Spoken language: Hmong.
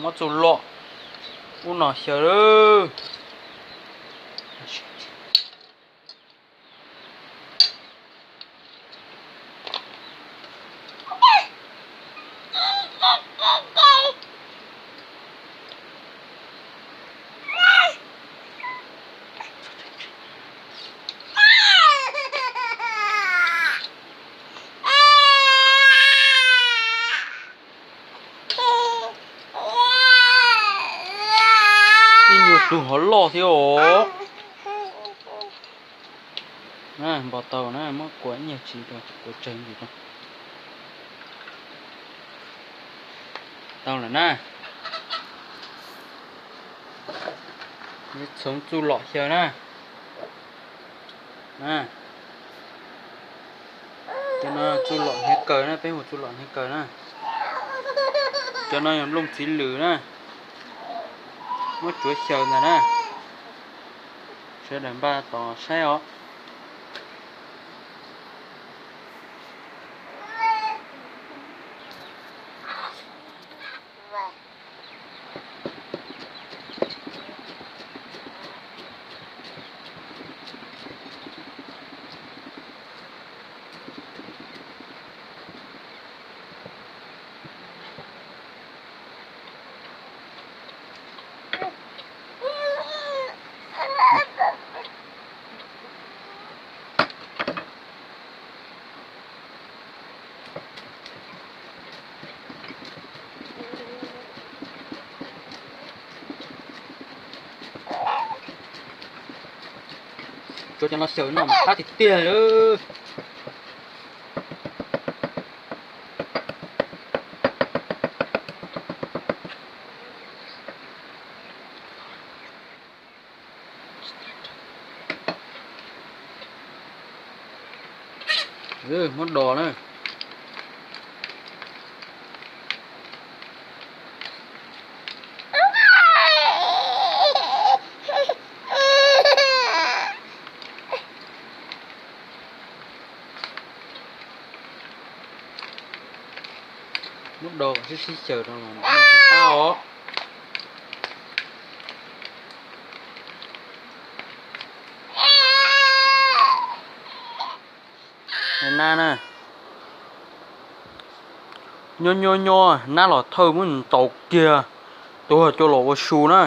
Muab txuj lom ub no xyaw lawm. Ib nyuag tug hov loj thiab os. Npau taws na, muab kuav ib nyuag tsis, kuav tsawg ntsis rau. Tau lawm na. Txhoov txuj lom xyaw na. Cov no txuj lom hniav kaws na, peb hu txuj lom hniav kaws na. Cov no yog nplooj txiv lwm na. Muab tsuav xyaw ntag na. Sawv daws npaj tos saib os. Tsuav cov no xyaw no mas qab tiag tiag lawm. Muab dos na. Muab dos kom sib sib xyaw rau los qab os. Nab na, nyob nyob nyob nab los thawj muab ntaus kiag, tuag coj los ua su na.